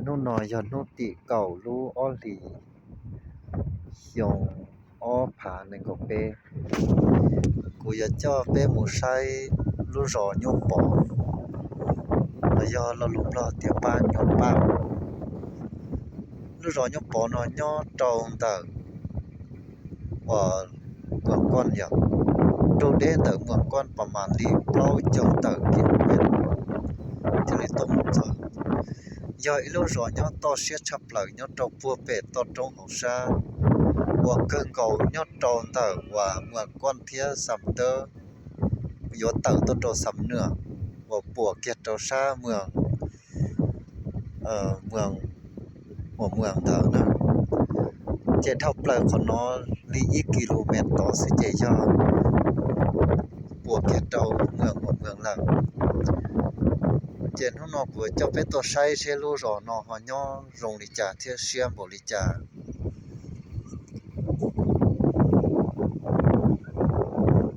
Hnub no yog hnub tim kaum lub ob hlis xyoo ob phav nees nkaum peb. Kuv yuav coj peb mus saib lub zos Nyuj Pov, los yog lo lus Nplog tias Pab Nyuj Paj. Lub zos Nyuj Pov no nyob rau ntawm uas Muas Koj yom, nrug deb ntawm Muas Koj pas mas li plaub caug tawm kis lus mev thiaj li tau mus txog. Yog ib lub zos nyob toj siab tshaj plaws nyob rau puag pem toj roob hauv sab, uas kawg nkaus nyob rau ntawm uas Muas Koj thiab Xam Tawb yuav tawm tuaj rau Xam Nuam, uas puas kiag rau sab Muas, Muas, Muas ntawd na. Ces dhau plaws qhov no li ib kis lus mev tod xwb ces yog puas kiag rau Muas, Muas lawm. Ces hnub no kuv coj peb tuaj saib seb lub zos no ho nyob zoo li cas thiab siab npaum li cas.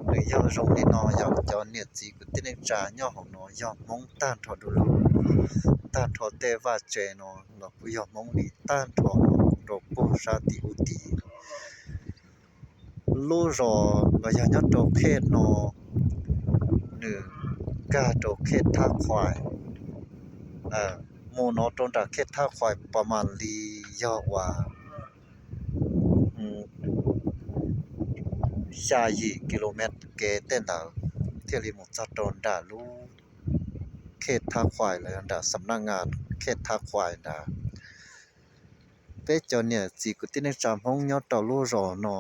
Nws yog zoo li no yog cov niam txiv kwv tij neej tsa nyob hauv no yog Hmoob tag nrho du lug, tag nrho tej vaj tse no los kuj yog Hmoob li tag nrho rau puag sab tim ub tid. Lub zos los yog nyob rau khej no, nws nkag rau khej Thab Khuais, mus no rau nram khej Thab Khuais pas mas li yog uas xya yim kis lus mev kev tej ntawd thiaj li mus txog rau nram lub khej Thab Khuais los yog nram xam naj ngas khej Thab Khuais ntawd. Peb cov niam txiv kwv tij neej tsa Hmoob nyob rau lub zos no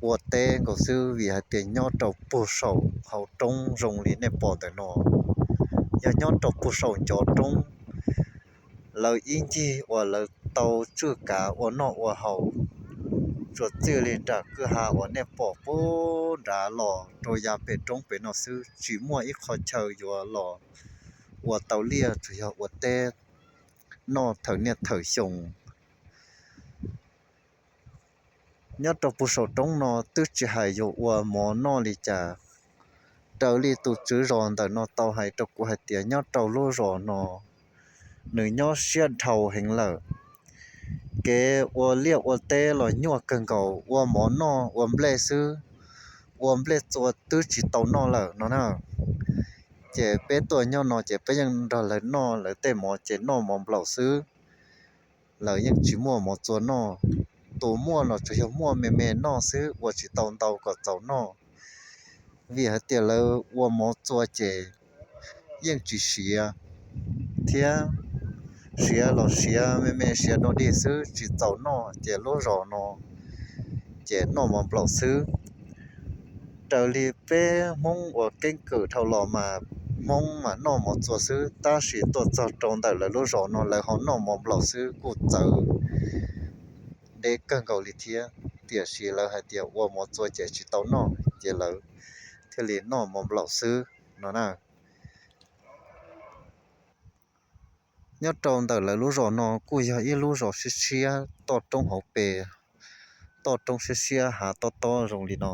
ua teb nkaus xwb vim hais tias nyob rau puag saum hauv roob zoo li nej pom ntawm no. Yog nyob rau puag saum ncov roob, lawv ib ncig uas lawv tau tswj kav ua noj ua haus, tsuas txij li nram kwj ha uas nej pom puag nrad los rau yav pem roob pem no xwb, tsis muaj ib qho chaw yuav los ua tau liaj, tsuas yog ua teb noj thawm niaj thawm xyoo. Nyob rau puag saum roob no twb tsis hais yuav ua mov noj li cas. Raws li tus tswv zos ntawm no tau hais rau kuv hais tias nyob rau lub zos no nws nyob siab dhau heev lawm. Kev ua liaj ua teb los nyuaj kawg nkaus, ua mov noj ua nplej xwb, ua nplej txua twb tsis tau noj lawm no na. Ces peb tuaj nyob no ces peb yeej nrog lawv noj lawv tej mov ces noj mov nplaum xwb. Lawv yeej tsis muaj mov txua noj. Tus muaj los tsuas yog muaj me me noj xwb, ua tsis tau ntau kom txaus noj. Vim hais tias lawv ua mov txua ces yeej tsis siav, thiab siav los siav me me, siav dog dig xwb tsis txaus noj, ces lub zos no ces noj mov nplaum xwb. Raws li peb Hmoob uas keeb kwm dhau los mas Hmoob mas noj mov txua xwb, tab sis tuaj txog rau ntawm lawv lub zos no lawv ho noj mov nplaum xwb kuj txawv deb kawg nkaus li thiab. Tiam sis lawv hais tias ua mov txua ces tsis tau noj, ces lawv thiaj li noj mov nplaum xwb no na. Nyob rau ntawm lawv lub zos no kuj yog ib lub zos siab siab, toj roob hauv pes, toj roob siab siab hav tob tob zoo li no.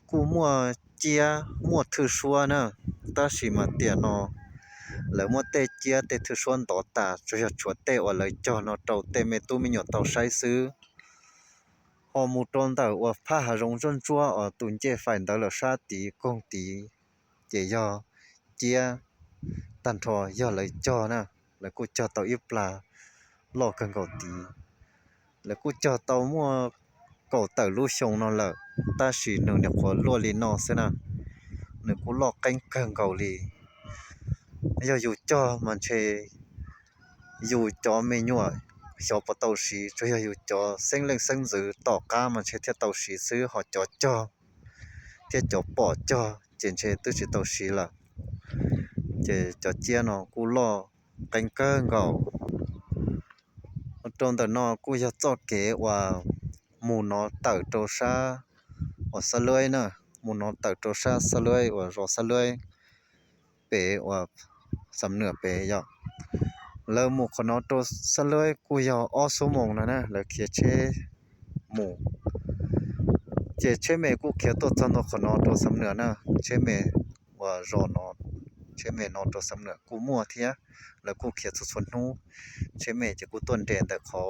Kuj muaj ciab muaj thwj suab na, tab sis mas tiam no lawv muab tej ciab tej thwj suab ntov tas, tsuas yog tshuav tej uas lawv cog no rau tej me tub me nyuam tau saib xwb. Ho mus rau ntawm uas phab hav zoov ntsuab ntsuab uas tus ncej fais ntawd lawm sab tid koog tid, ces yog ciab tag nrho yog lawv cog na. Lawv kuj cog tau ib plag loj kawg nkaus tid. Lawv kuj cog tau muaj kaum tawm lub xyoo no lawm, tab sis nws nyuam qhuav luaj li no xwb na. Nws kuj loj qeeb kawg nkaus li. Yog yus cog mas ntshe yus cov me nyuam xyov puas tau siv, tsuas yog yus cov xeeb leej xeeb ntxwv tom qab mas ntshe thiaj tau siv xwb, ho cov cog thiab cov pom cog ces ntshe twb tsis tau siv lawm. Ces cov ciab no kuj loj qeeb kawg nkaus. Rau ntawm no kuj yog txoj kev uas mus no tawm rau sab uas Xab Luab na, mus no tawm rau sab Xab Luab uas zos Xab Luab pem uas Xam Nuam pem yom. Lawv mus qhov no rau Xab Luab kuj yog ob xuab moos no na, lawv khiav tsheb mus. Ces tsheb me kuj khiav tuaj txog ntua qhov no rau Xam Nuam na, tsheb me uas zos no, tsheb me no rau Xam Nuam kuj muaj thiab. lawv kuj khiav txhua txhua hnub. Tsheb me ces kuj tuaj nres ntawm qhov,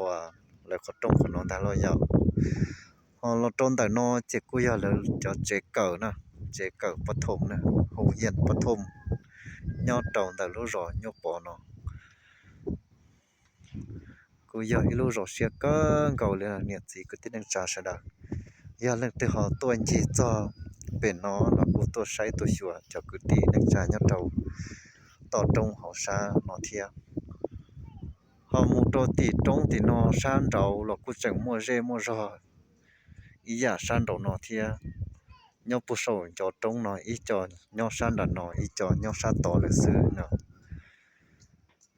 lawv qhov rooj qhov no ntag los yog. Ho los rau ntawm no ces kuj yog lawv cov tsev kawm na, tsev kawm pov thoom na, hau yaj pov thoom, nyob rau ntawm lub zos Nyuj Pov no. Kuj yog ib lub zos siab kawg nkaus li niam txiv kwv tij neej tsa sawv daws. Yog leej twg ho tuaj ncig txog pem no los kuj tuaj saib tuaj xyuas cov kwv tij neej tsa nyob rau tom roob hauv sab no thiab. Ho mus rau tim roob tim no sab nraud los kuj tseem muaj zej muaj zog ib yam sab nraud no thiab. Nyob puag saum ncov roob no ib co nyob sab nram no ib co nyob sab tod lawm xwb no.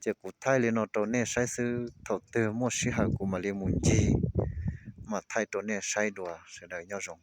Ces kuv thaij li no rau nej saib xwb, thaum twg muaj sij hawm kuv mam li mus ncig, mam thaij rau nej saib dua. Sawv daws nyob zoo.